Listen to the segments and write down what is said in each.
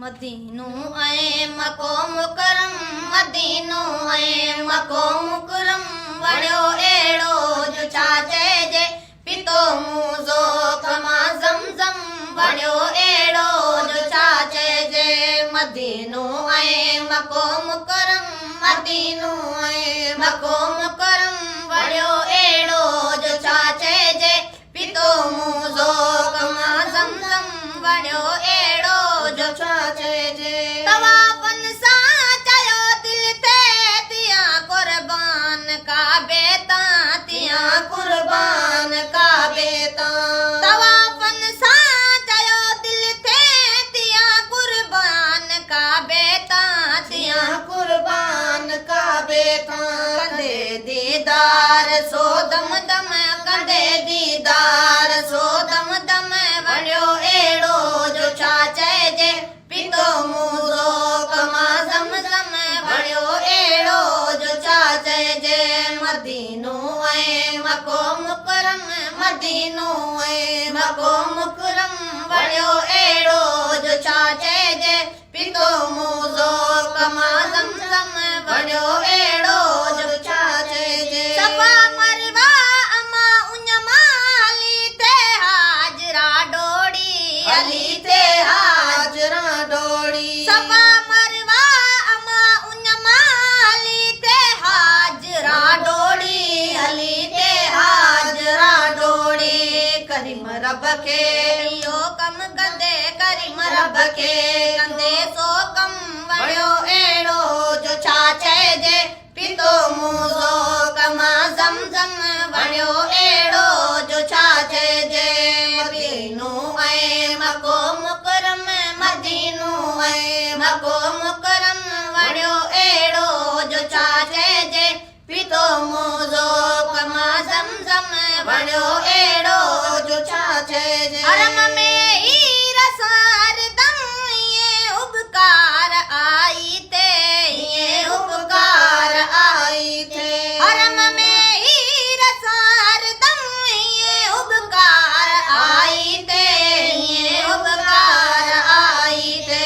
مدينو ۽ مڪو مڪرم، مدينو ۽ مڪو مڪرم، وڻيو اهڙو جو ڇا چئجي، پيتو مون ذوق مان زم زم، وڻيو اهڙو جو ڇا چئجي، مدينو ۽ مڪو مڪرم، مدينو ۽ مڪو مڪرم، وڻيو اهڙو جو ڇا چئجي، پيتو مون ذوق مان زم زم، وڻيو اهڙو جو ڇا چئجي. طوافن سان چيو دل ٿئي تيان قربان ڪعبي تان، تيان قربان ڪعبي تان. طوافن سان چيو دل ٿئي تيان قربان ڪعبي تان، تيان قربان ڪعبي تان. ڪندي ديدار سو دم دم، ڪندي ديدار سو دم دم، وڻيو اهڙو جو ڇا چئجي، پيتو مون ذوق مان زم زم، وڻيو اهڙو جو ڇا چئجي، مدينو ۽ مڪو مڪرم، مدينو ۽ مڪو مڪرم، وڻيو اهڙو جو ڇا چئجي، پيتو مون ذوق مان زم زم، وڻيو اهڙو جو ڇا چئجي. صفا مروه اما اڃ مان هلي ٿي حاجره ڊوڙي، هلي ٿي حاجره ڊوڙي. صفا مروه اما اڃ مان هلي ٿي حاجره ڊوڙي، هلي ٿي حاجره ڊوڙي. ڪريم رب کي اهو ڪم ڪندي، ڪريم رب کي ڪندي سو ڪم، وڻيو اهڙو جو ڇا چئجي، پيتو مون ذوق مان زم زم، وڻيو اهڙو جو ڇا چئجي، مدينو ۽ مڪو مڪرم، مدينو ۽ مڪو مڪرم، وڻيو اهڙو جو ڇا چئجي، پيتو مون ذوق مان زم زم، وڻيو اهڙو جو ڇا چئجي. حرم ۾ ئي رسان هردم، ائين اٻڪار آئي ٿي، ائين اٻڪار آئي ٿي. حرم ۾ ئي رسان هردم، ائين اٻڪار آئي ٿي، ائين اٻڪار آئي ٿي.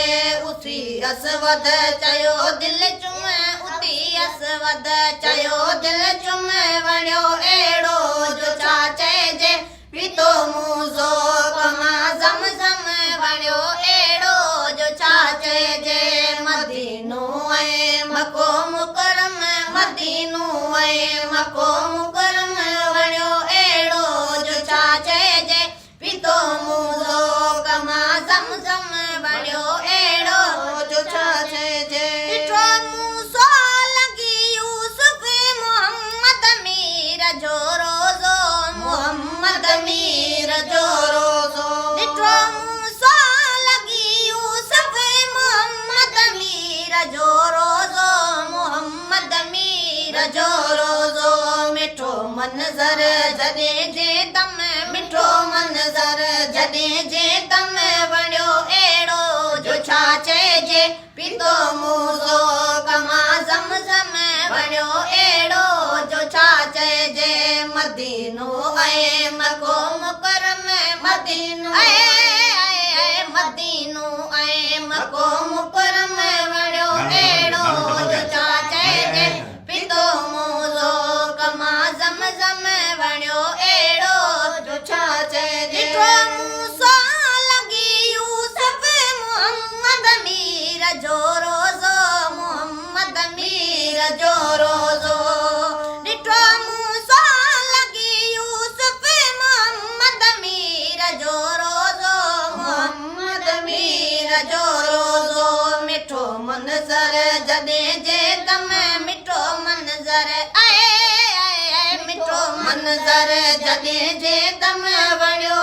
اٿي اسود چيو دل چم، اٿي اسود چيو دل چم، وڻيو اهڙو جو ڇا چئجي، پيتو مون ذوق مان زم زم، وڻيو اهڙو جو ڇا چئجي، مدينو ۽ مڪو مڪرم، مدينو ۽ مڪو مڪرم، وڻيو اهڙو جو ڇا چئجي، پيتو مون ذوق مان زم زم، وڻيو اهڙو جو ڇا چئجي. ڏٺو مون سو لنگهي يوسف محمد مير جو روضو، محمد مير جو روضو. ڏٺو مون سو لنگهي يوسف محمد مير جو روضو، محمد مير جو روضو. مٺو منظر جڏهن جي دم، مٺو منظر جڏهن جي دم، وڻيو اهڙو جو ڇا چئجي، پيتو مون ذوق مان زم زم، وڻيو اهڙو جو ڇا چئجي، مدينو ۽ مڪو مڪرم، مدينو ۽ مدينو ۽ مڪو مڪرم، وڻيو اهڙو جو ڇا چئجي، پيتو مون ذوق مان زم زم، وڻيو اهڙو جو ڇا چئجي. ڏٺو مون سو لنگهي يوسف محمد مير جو روضو، محمد مير جو روضو. ڏٺو مون سو لنگهي يوسف محمد مير جو روضو، محمد مير جو روضو. مٺو منظر جڏهن جي دم، مٺو منظر اي اي مٺو منظر جڏهن جي دم، وڻيو